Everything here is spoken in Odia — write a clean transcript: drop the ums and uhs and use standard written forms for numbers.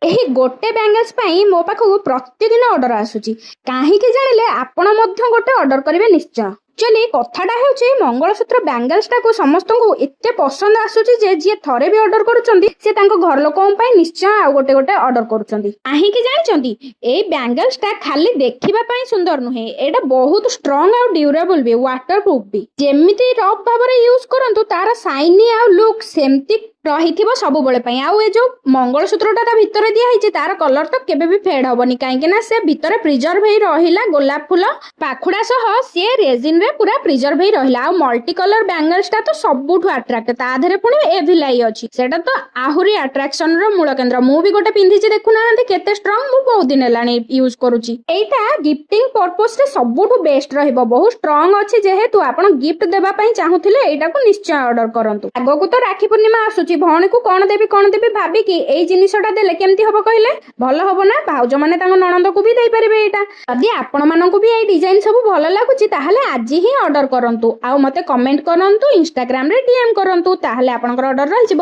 ଏହି ଗୋଟେ ବ୍ୟାଙ୍ଗଲ୍ସ ପାଇଁ ମୋ ପାଖକୁ ପ୍ରତିଦିନ ଅର୍ଡର ଆସୁଛି। କାହିଁକି ଜାଣିଲେ ଆପଣ ମଧ୍ୟ ଗୋଟେ ଅର୍ଡର କରିବେ ନିଶ୍ଚୟ। ଆକ୍ଚୁଆଲି କଥାଟା ହେଉଛି, ମଙ୍ଗଳସୂତ୍ର ବ୍ୟାଙ୍ଗଲ୍ସଟାକୁ ସମସ୍ତଙ୍କୁ ଏତେ ପସନ୍ଦ ଆସୁଛି ଯେ ଯିଏ ଥରେ ବି ଅର୍ଡର କରୁଛନ୍ତି, ସେ ତାଙ୍କ ଘର ଲୋକଙ୍କ ପାଇଁ ନିଶ୍ଚୟ ଆଉ ଗୋଟେ ଗୋଟେ ଅର୍ଡର କରୁଛନ୍ତି। କାହିଁକି ଜାଣିଛନ୍ତି? ଏଇ ବ୍ୟାଙ୍ଗଲ୍ସଟା ଖାଲି ଦେଖିବା ପାଇଁ ସୁନ୍ଦର ନୁହେଁ, ଏଇଟା ବହୁତ ଷ୍ଟ୍ରଙ୍ଗ ଆଉ ଡ୍ୟୁରେବଲ ବି, ୱାଟର ପ୍ରୁଫ ବି। ଯେମିତି ରଫ୍ ଭାବରେ ୟୁଜ କରନ୍ତୁ, ତାର ସାଇନି ଆଉ ଲୁକ୍ ସେମିତି ରହିଥିବ ସବୁବେଳେ ପାଇଁ। ଆଉ ଏ ଯୋଉ ମଙ୍ଗଳସୂତ୍ରଟା ତା ଭିତରେ ଦିଆହେଇଛି, ତାର କଲର ତ କେବେ ବି ଫେଡ୍ ହବନି, କାହିଁକି ନା ସେ ଭିତରେ ପ୍ରିଜର୍ଭ ହେଇ ରହିଲା। ଗୋଲାପ ଫୁଲ ପାଖୁଡା ସହ ସିଏ ରେଜିନରେ ପୁରା ପ୍ରିଜର୍ଭ ହେଇ ରହିଲା। ଆଉ ମଲ୍ଟି କଲର ବ୍ୟାଙ୍ଗଲ୍ସଟା ତ ସବୁଠୁ ଆଟ୍ରାକ୍ଟ। ତା ଦେହରେ ପୁଣି ଏଭିଲାଇ ଅଛି, ସେଟା ତ ଆହୁରି ଆଟ୍ରାକ୍ସନର ମୂଳ କେନ୍ଦ୍ର। ମୁଁ ବି ଗୋଟେ ପିନ୍ଧିଛି, ଦେଖୁନାହାନ୍ତି କେତେ ଷ୍ଟ୍ରଙ୍ଗ। ମୁଁ ବହୁତ ଦିନ ହେଲାଣି ୟୁଜ କରୁଛି। ଏଇଟା ଗିଫ୍ଟିଂ ପର୍ପୋଜରେ ସବୁଠୁ ବେଷ୍ଟ ରହିବ। ବହୁତ ଷ୍ଟ୍ରଙ୍ଗ ଅଛି ଯେହେତୁ, ଆପଣ ଗିଫ୍ଟ ଦେବା ପାଇଁ ଚାହୁଁଥିଲେ ଏଇଟାକୁ ନିଶ୍ଚୟ ଅର୍ଡର କରନ୍ତୁ। ଆଗକୁ ତ ରାକ୍ଷୀ ପୂର୍ଣ୍ଣିମା ଆସୁଛି। ଭଉଣୀକୁ କଣ ଦେବି କଣ ଦେବି ଭାବିକି ଏଇ ଜିନିଷଟା ଦେଲେ କେମିତି ହବ କହିଲେ? ଭଲ ହବ ନା? ଭାଉଜ ମାନେ ତାଙ୍କ ନଣନ୍ଦକୁ ବି ଦେଇପାରିବେ ଏଇଟା। ଯଦି ଆପଣ ମାନଙ୍କୁ ବି ଏଇ ଡିଜାଇନ ସବୁ ଭଲ ଲାଗୁଛି, ତାହେଲେ ଆଜି ହିଁ ଅର୍ଡର କରନ୍ତୁ ଆଉ ମତେ କମେଣ୍ଟ କରନ୍ତୁ, ଇନଷ୍ଟାଗ୍ରାମରେ ଡିଏମ୍ କରନ୍ତୁ, ତାହେଲେ ଆପଣଙ୍କର ଅର୍ଡର ରହିଯିବ।